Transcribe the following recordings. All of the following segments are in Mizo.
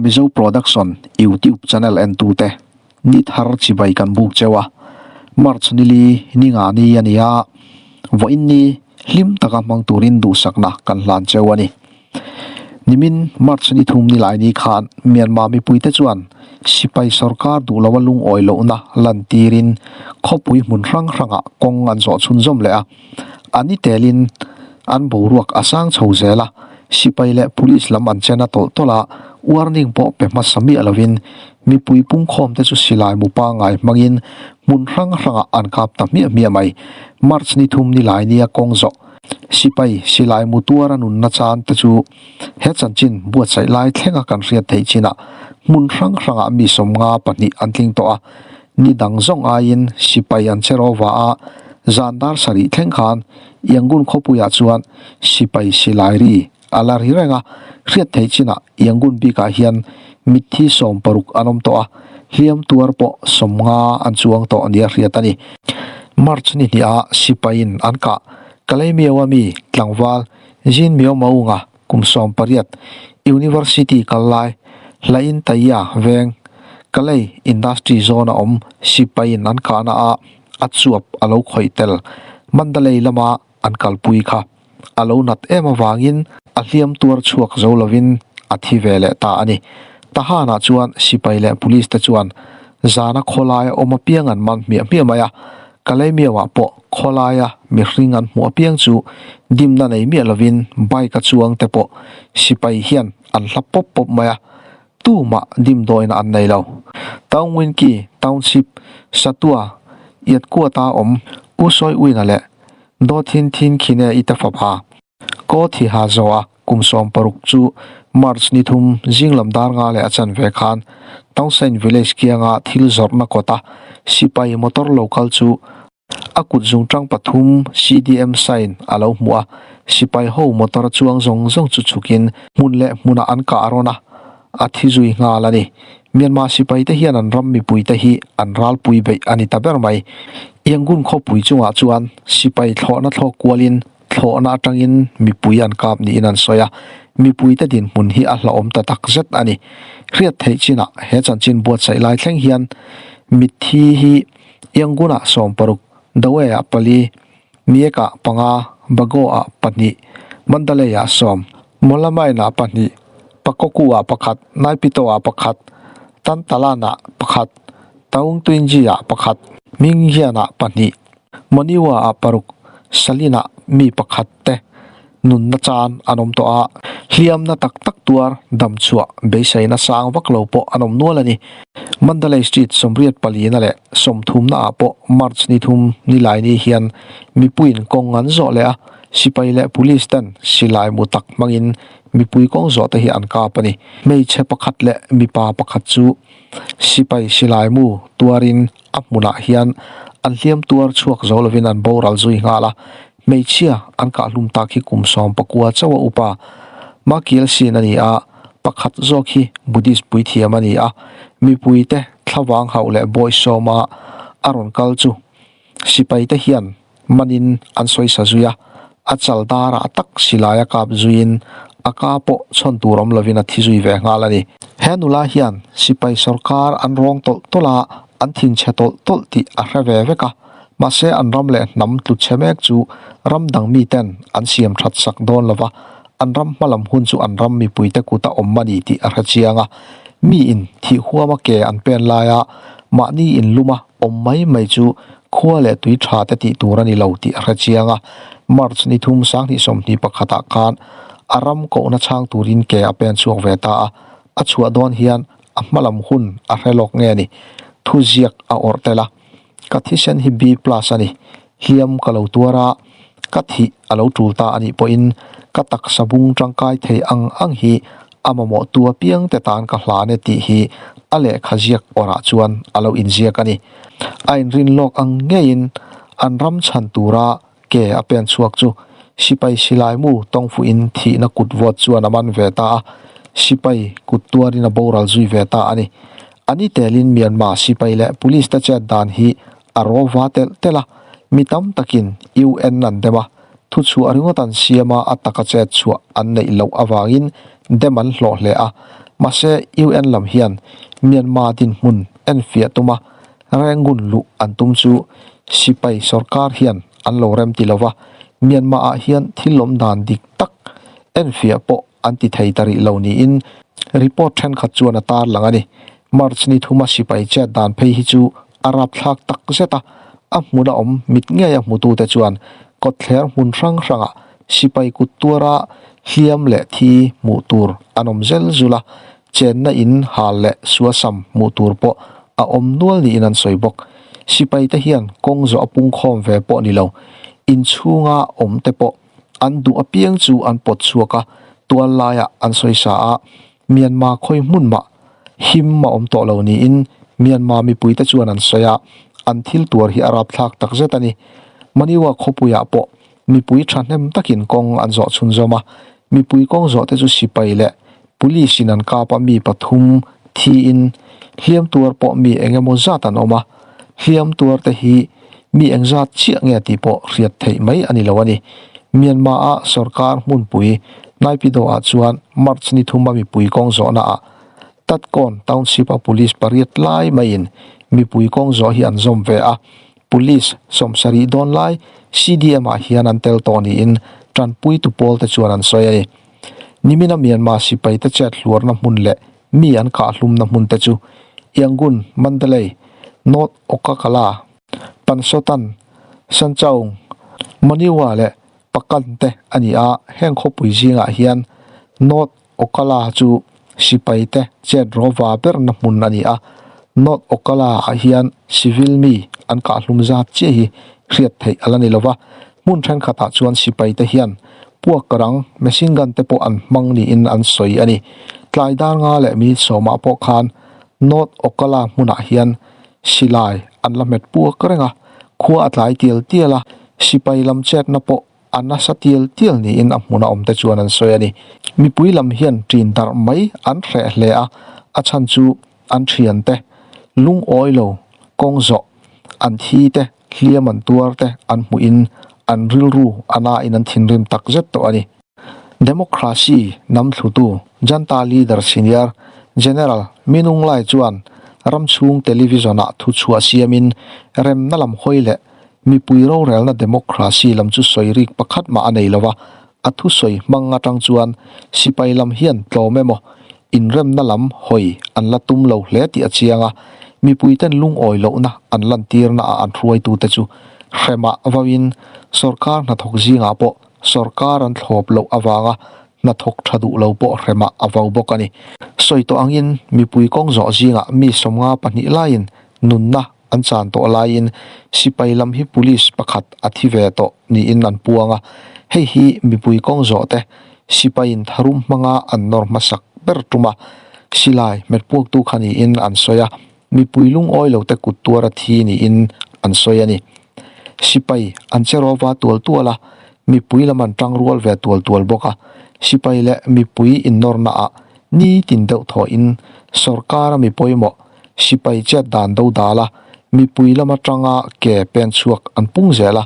Mizo Production YouTube channel entute ni thar chibai kan buk cheu a, March nili ni nga ni a ni a, vawiin ni hlim taka hmang turin duhsakna kan hlan cheu a ni. Nimin March ni thum ni lai ni khan Myanmar mipuite chuan sipai sorkar duh loa lungawi lohna lantirin khawpui hmun hrang hrangah kawng an zawh chhunzawm leh a, an i telin an boruak a sang chho zel a, sipai leh police lam an chen a tawlh tawlh a, warning pawh pe hmasa miah lovin mipui pungkhawmte chu silai mu pangngai hmangin hmun hrang hrangah an kap ta hmiah hmiah mai. March ni thum ni lai nia kawng zawh sipai silai mu tuara nunna chan te chu he chanchin buatsaih lai thlenga kan hriat theih chinah hmun hrang hrangah mi sawmnga pahnih an tling tawh a, Ni dang zawng aiin sipai an che rawva a, zan dar sarih thleng khan Yangon khawpuiah chuan sipai silai ri a la ri reng a, hriat theih chinah Yangon bikah hian mitthi 60 an awm tawh a, hliam tuar pawh 50 an chuang tawh nia hriat a ni. March ni hniha sipaiin an kah Kalaymyo-a mi tlangval Jin Myo Maung-a Kum 18, University kal lai, Hlain Taiya veng, Kalay Industry Zone a awm sipaiin an kahna ah a chuap a lo khawih tel. Mandalay lama an kalpui kha a lo nat em avangin a hliam tuar chhuak zo lovin a thi ve leh ta a ni. Tahan-ah chuan sipai leh police te chuan zana khawlaia awm apiang an man hmiah hmiah mai a, Kalaymyo-ah pawh khawlaia mihring an hmuh apiang chu dimna nei miah lovin bike a chuang te pawh sipai hian an hla pawp pawp mai a, tumah dimdawina an nei lo. Taungwinki Township, Satua, Iatkuata awm U Sawi Uina leh Daw Thin Thin Khine i te fapa Ko Thiha Zoa kum 60 chu March ni thum zinglam dar nga leh a chanve khan Townsain Village kianga thil zawrhna kawta sipai motor lo kal chu a kut zungtang pathum CDM sign a lo hmu a, sipai ho motor chuang zawng zawng chu chhukin hmun leh hmunah an kah rawn a, a thi zui nghal a ni. Myanmar sipai te hian an ram mipui te hi an ralpui beih a ni ta ber mai. Yangon khawpui chungah chuan sipai thlawhna thlawk kualin Thlawhna atangin mipui an kap niin an sawi a, mipuite dinhmun hi a hlauhawm ta tak zet a ni. Hriat theih chinah he chanchin buatsaih lai thleng hian mitthi hi Yangon-ah 60, Dawei-ah pali, Miek-ah panga, Bago-ah pahnih, Mandalay-ah sawm, Mawlamain-ah pahnih, Pakoku-ah pakhat, Naipito-ah pakhat, Tantalan-ah pakhat, Taungtuinji-ah pakhat, Mingyan-ah pahnih, Moniwa-ah paruk, Salin-ah mi pakhat te nunna chan an awm tawh a, hliamna tak tak tuar dam chhuah beiseina sang vak lo pawh an awm nual a ni. Mandalay Street 84 leh 30 ah pawh March ni thum ni lai ni hian mipuiin kawng an zawh leh a, sipai leh police ten silai mu tak hmangin mipui kawng zawh te hi an kap a ni. Hmeichhe pakhat leh mipa pakhat chu sipai silai mu tuarin A hmunah hian an hliam tuar chhuak zo lovin an boral zui nghal a, hmeichhia an kahhlum tak hi kum 19 chauh a upa Makiel Sin a ni a, pakhat zawk hi Buddhist puithiam a ni a, mipuite thlavang hauh leh bawisawma a rawn kal chu sipaite hian manin an sawisa zui a, a chal darah tak silai a kap zuiin a ka pawh chhawn tur awm lovin a thi zui ve nghal a ni. He nula hian sipai sorkar an rawng tawlh tawlh a, an thinchhe tawlh tawlh tih a hre ve vek a, mahse an ram leh hnam tlu chhe mek chu ram dang miten an siam that sak dawn lova, an ram hmalam hun chu an ram mipuite kut a awm a ni tih a hre chiang a. Miin thih huama ke an pen laia mahni inluma awm mai mai chu Khua leh tui tha te tih tur a ni lo tih a hre chiang a, March ni thum 2021 ah khan a ram kohna chhang turin ke a pen chhuak ve ta a, a chhuah dawn hian a hmalam hun a hre lawk nge ni? Thu ziak a awrh tel a, Ka thisen hi B plus a ni, hliam ka lo tuar a, ka thih a lo tul ta a nih pawhin ka taksa bung tangkai thei ang ang hi a mamawh tu apiang te tan ka hlan e tih hi a lehkha ziak awrah chuan a lo inziak a ni. A inrin lawk ang ngeiin an ram chhan tura ke a pen chhuak chu sipai silai mu tawngfuhin thihna kut vawt chuan a man ve ta a, sipai kut tuarin a boral zui ve ta a ni. A ni telin Myanmar sipai leh police te chet dan hi a rawva telh telh a, mi tam takin UN an dem a, thuchhuah ringawt an siam a, a taka chet chhuah an neih loh avangin dem an hlawh hle a. Mahse, UN lam hian Myanmar dinhmun enfiah tuma Rangoon luh an tum chu sipai sorkar hian an lo rem ti lova, Myanmar ah hian thil awm dan dik tak enfiah pawh an ti thei ta rih lo niin report thenkhat chuan a tarlang a ni. March ni thuma sipai chet dan phei hi chu a rapthlak tak zet a, a hmuna awm mit ngei a hmutute chuan kawtthler hmun hrang hrangah sipai kut tuara hliam leh thi hmuh tur an awm zel zul a, chenna in hal leh suasam hmuh tur pawh a awm nual niin an sawi bawk. Sipai te hian kawng zawh a pungkhawm ve pawh ni lo, inchhunga awm te pawh an duh apiang chu an pawt chhuak a, tual laiah an sawi sa a, Myanmar khawi hmun mah him a awm tawh lo niin Myanmar mipuite chuan an sawi a, an thil tuar hi a rapthlak takzet a ni. Maniwa khawpuiah pawh mipui thahnem takin kawng an zawh chhunzawm a, mipui kawng zawh te chu sipai leh police in an kap a, mi pathum thiin hliam tuar pawh mi eng emaw zat an awm a, hliam tuar te hi mi engzat chiah nge tih pawh hriat theih mai a ni lo a ni. Myanmar a sorkar hmunpui Naypyidaw ah chuan March ni thuma mipui kawng zawhna ah Tatkawn Township a police pariat lai maiin mipui kawng zawh hi an zawm ve a, police sawmsarih dawn lai CDM ah hian an tel tawh niin tanpuitu pawl te chuan an sawi a ni. Nimina Myanmar sipai te chet hluarna hmun leh mi an kahhlumna hmun te chu Yangon, Mandalay, North Okakala, Pansotan, Sanchaung, Monywa leh Pakan te a ni a, heng khawpui zingah hian North Okala chu sipai te chet rawva berna hmun a ni a, North Okala ah hian civil mi an kahhlum zat chiah hi hriat theih a la ni lova, hmun thenkhatah chuan sipai te hian puak rang machine gun te pawh an hmang niin an sawi a ni. Tlai dar nga leh minute sawmah pawh khan North Okala hmunah hian Silai an la hmet puak reng a, khua a tlai tial tial a, sipai lam chetna pawh a nasa tial tial niin a hmuna awmte chuan an sawi a ni. Mipui lam hian ṭin darh mai an hreh hle a, a chhan chu an ṭhiante lungawi lo kawng zawh an thi te, hliam an tuar te an hmuhin an rilru a nain an thinrim takzet tawh a ni. Democracy hnam thlutu Junta leader senior General Min Aung Hlaing chuan ram chhung television-ah thu chhuah siamin remna lam hawi leh mipui rorelna democracy lam chu sawi rik pakhat mah a nei lo a, a thusawi hmang atang chuan sipai lam hian tlawm emaw inremna lam hawi an la tum lo hle tih a chiang a, mipuiten lungawi lohna an lantirna ah an hruaitute chu hremah vauin sorkar hnathawk zingah pawh Sorkar an thlawp loh avanga hnathawk tha duh lo pawh hremah a vau bawk a ni. Sawi tawh angin mipui kawng zawh zingah mi 52 laiin nunna an chan tawh laiin sipai lam hi police pakhat a thi ve tawh niin an puang a, hei hi mipui kawng zawh te sipaiin tharum hmanga an nawr hmasak ber tuma silai hmetpuaktu kha niin an sawi a. Mipui lungawi lo te kut tuar a thi niin an sawi a ni. Sipai an che rawva tual tual a, mipui lam an tang rual ve tual tual bawk a. Sipai leh mipui innawrna ah nitin deuh thawhin sorkar a mi pawimawh sipai chet dan do dal a, mipui lam atanga ke pen chhuak an pung zel a.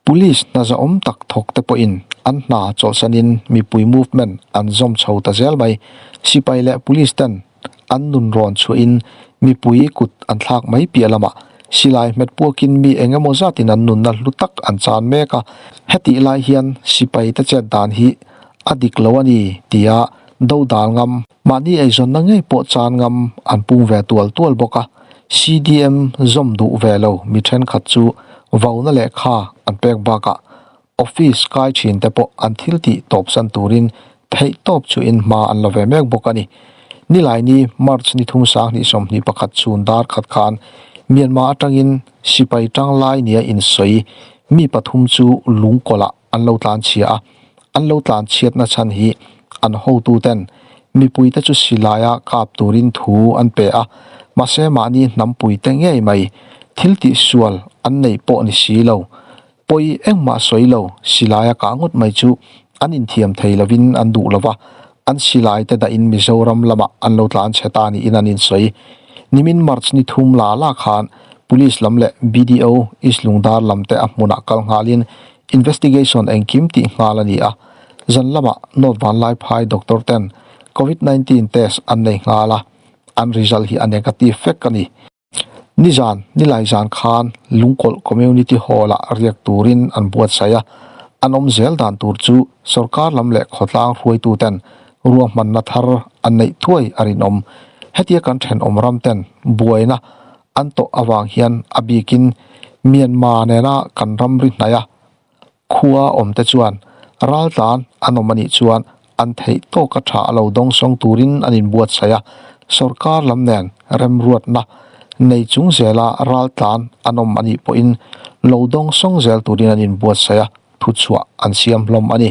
Police hna zahawm tak thawk te pawhin an hna chawlhsanin mipui movement an zawm chho ta zel mai. Sipai leh police ten An nun rawn chhuahin mipui kut an thlak mai piah lamah silai hmet puakin mi eng emaw zatin an nunna hlu tak an chan mek a, hetih lai hian sipai te chet dan hi a dik lo a ni tia dodal ngam, mahni eizawnna ngei pawh chan ngam an pung ve tual tual bawk a, CDM zawm duh ve lo mi thenkhat chu vauna lehkha an pek bakah Office kai thin te pawh an thil tih tawp san turin theih tawp chuhin hma an la ve mek bawk a ni. Nilaini March ni thum 2021 chhun dar khat khan Myanmar atangin sipai tanglai nia insawi mi pathum chu lungkawlah an lo tlanchhia a, an lo tlanchhiatna chhan hi an hotuten mipuite chu silaia kap turin thu an pe a, mahse mahni hnampuite ngei mai thil tihsual an neih pawh ni si lo. Pawi engmah sawi lo, silai a kah ngawt mai chu an inthiam thei lovin an duh lo va, an silai te dahin Mizoram lamah an lo tlan chhe ta niin an insawi. Nimin March ni thum la la khan Police lam leh BDO East Lungdar lam te a hmunah kal nghalin investigation engkim tih nghal a ni a, zan lamah North Vanlaiphai doctor ten. Covid 19 test an nei nghal a, an result hi a negative vek a ni. Nizan, nilai zan khan Lungkawlh Community Hall-ah riak turin an buatsaih a, an awm zel dan tur chu sorkar lam leh khawtlang hruaituten ruahmanna thar an neih thuai a rinawm. Hetia kan thenawm ram ten buaina an tawh avang hian a bikin Myanmar nena kan ramri hnaih a Khua awmte chuan raltlan an awm a nih chuan an theih tawka tha a lo dawngsawng turin an inbuatsaih a, sorkar lam nen remruatna nei chung zela raltlan an awm a nih pawhin lo dawngsawng zel turin an inbuatsaih a, thuchhuah an siam hlawm a ni.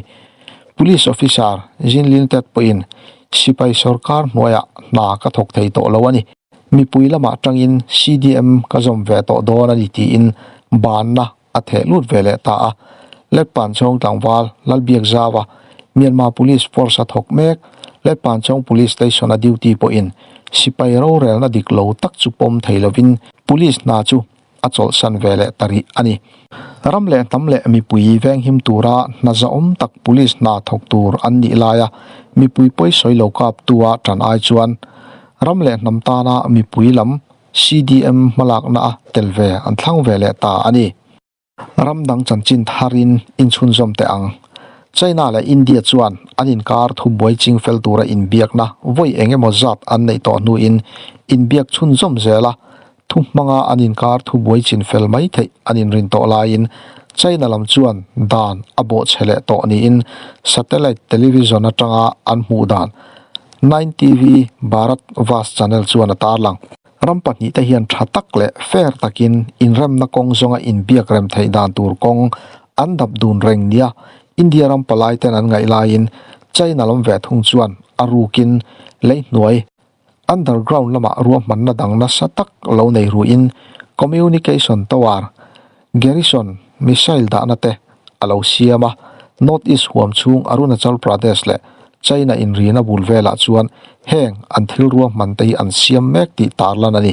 Police officer Zin Lin Tet pawhin sipai sorkar hnuaiah hna ka thawk thei tawh lo a ni. Mipui lamah tangin CDM ka zawm ve tawh dawn a ni tiin banna a theh lut ve leh ta a. Letpanchawng tlangval Lalbiakzauva, Myanmar Police Force a thawk mek, Letpanchawng Police Station a duty pawhin sipai rorelna dik lo tak chu pawm thei lovin Police hna chu a chawlhsan ve leh ta rih a ni. Ram leh hnam leh mipui venghim tura hna zahawm tak Police hna thawk tur an nih laia mipui pawisawi lo kaptua tan ai chuan ram leh hnam tana mipui lam CDM hmalakna a tel ve an thlang ve leh ta a ni. Ram dang chanchin tharin inchhunzawm teh ang. China leh India chuan an inkar thubuai ching fel tura inbiakna vawi eng emaw zat an neih tawh hnuin inbiak chhunzawm zel a, thu hmanga an inkar thubuai chin fel mai theih an inrin tawh laiin China lam chuan dan a bawhchhe leh tawh niin satellite television atanga an hmuh dan Nine TV Bharat Vas channel chuan a tarlang. Ram pahnihte hian tha tak leh fair takin inremna kawng zawnga inbiak rem theih dan tur kawng an dap dun reng nia India ram palaiten an ngaih laiin China lam ve thung chuan a rukin leihnuai underground lamah ruahmanna dang nasa tak lo nei ruin communication tower Garrison missile dahna te a lo siam a, North East huam chhung Arunachal Pradesh leh China inrina bul velah chuan heng an thil ruahman te hi an siam mek tih tarlan a ni.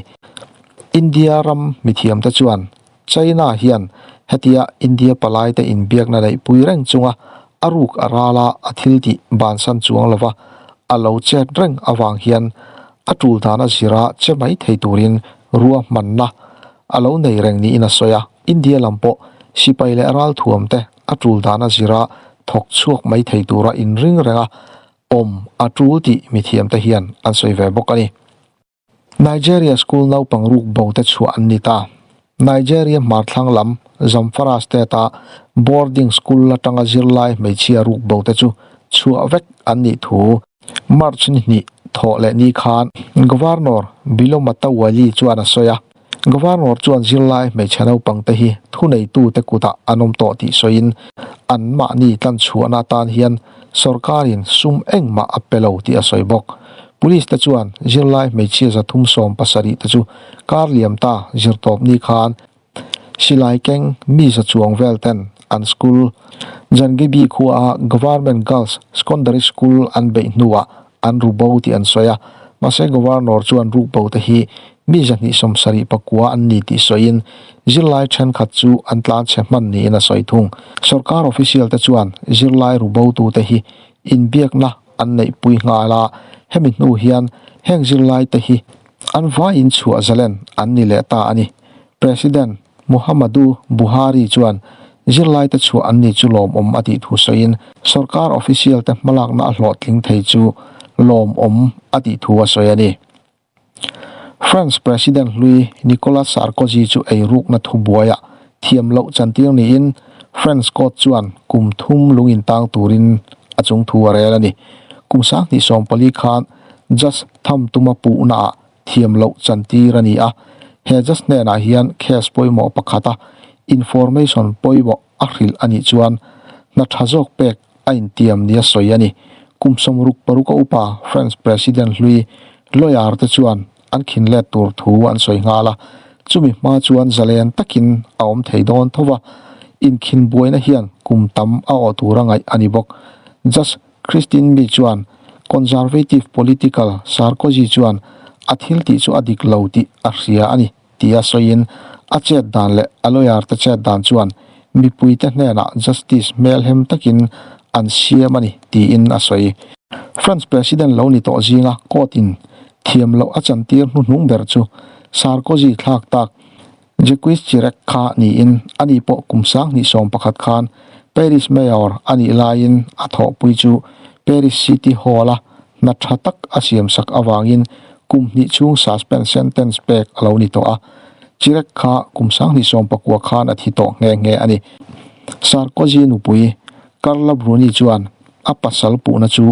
India ram mithiamte chuan China hian hetia India palaite inbiakna neihpui reng chunga a ruk a rala a thil tih bansan chuang lova a lo chet reng avang hian a tul dana zira che mai thei turin ruahmanna a lo nei reng niin a sawi a, India lam pawh sipai leh ralthuam te a tul dana zira thawk chhuak mai thei tura inring renga awm a tul tih mithiamte hian an sawi ve bawk a ni. Nigeria school naupang ruk bo te chhuah an ni ta. Nigeria hmarthlang lam Zamfara state-a boarding school atanga zirlai hmeichhia ruk bo te chu chhuah vek an nih thu March ni hnih thawh leh ni khan Governor Bello Matawalle chuan a sawi a. Governor chuan zirlai hmeichhe naupangte hi thuneitute kutah an awm tawh tih sawiin anmahni tlanchhuahna atan hian sorkarin sum engmah a pe lo tih a sawi bawk. Police te chuan zirlai hmeichhia 370 te chu kar liam ta zirtawp ni khan Silai keng mi za chuang vel ten an school Jangibi khuaa Government Girls Secondary School an beih hnuah an ru bo tih an sawi a, mahse Governor chuan ruk bo te hi mi 279 an ni tih sawiin zirlai thenkhat chu an tlanchhe hman niin a sawi thung. Sorkar official te chuan zirlai ru bo tute hi inbiakna an neihpui nghal a, hemi hnu hian heng zirlai te hi an vaiin chhuah zalen an ni leh ta a ni. President Muhammadu Buhari chuan zirlaite chhuah an ni chu lawmawm a tih thu sawiin sorkar official te hmalakna a hlawhtling thei chu lawmawm a tih thu a sawi a ni. France President hlui Nicolas Sarkozy chu eirukna thubuaiah thiam loh chantir niin France court chuan kum thum lung intang turin a chung thu a rel a ni. Kum 2014 khan Judge tham tuma puhnaah thiam loh chantir a ni a, he judge hnenah hian case pawimawh pakhata information pawimawh a hrilh a nih chuan hna tha zawk pek a intiam nia sawi a ni. Kum 66 a upa French President hlui lawyer te chuan an khin let tur thu an sawi nghal a, chumi hma chuan zalen takin a awm thei dawn tho va, inkhin buaina hian kum tam a awh tur a ngaih a ni bawk. Judge Christine mi chuan Conservative political Sarkozy chuan a thil tih chu a dik lo tih a hria a ni tia sawiin a chet dan leh a lawyer te chet dan chuan mipuite hnenah justice hmelhem takin an siam a ni tiin a sawi. France President lo ni tawh zinga court in thiam loh a chantir hnuhnung ber chu Sarkozy thlak tak Jacques Chirac kha niin ani pawh kum 2011 khan Paris Mayor a nih laiin a thawhpui chu Paris City Hall-a hna tha tak a siamsak avangin kum hnih chhung suspend sentence pek a lo ni tawh a. Chirac kha kum 2019 khan a thi tawh nghe nghe a ni. Sarkozy nupui Carla Bruni chuan a pasal puhna chu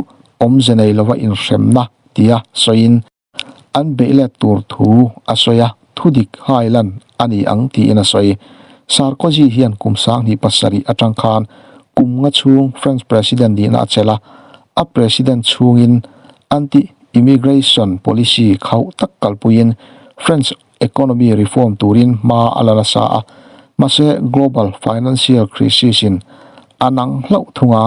awmze nei lova inhremna tia sawiin an beih let tur thu a sawi a, thudik hailan a ni ang tiin a sawi. Sarkozy hian kum 2007 atang khan kum nga chhung French President nihna a chelh a, a President chhungin anti-immigration policy khauh tak kalpuiin French economy reform turin hma a la nasa a, mahse global financial crisis in a nang hlauh thung a,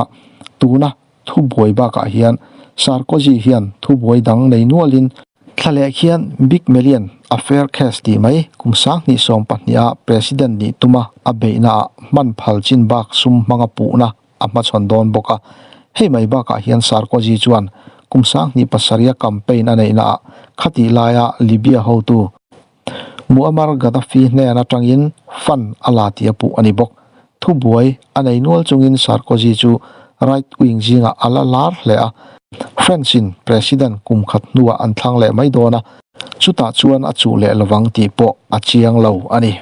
tuna thubuai bakah hian Sarkozy hian thubuai dang nei nualin thla leh khian Bygmalion affair case tih mai kum 2012 a President nih tuma a beihna ah hman phal chin bak sum hmanga puhna a hmachhawn dawn bawk a. Hei mai bakah hian Sarkozy chuan kum 2007 a campaign a neihna ah khatih laia Libya hotu Muammar Gaddafi hnen atangin fund a la tih a puh a ni bawk. Thubuai a nei nual chungin Sarkozy chu right wing zingah a la lar hle a, French in President kum khat hnuah an thlang leh mai dawn a, chutah chuan a chuh leh lovang tih pawh a chiang lo a ni.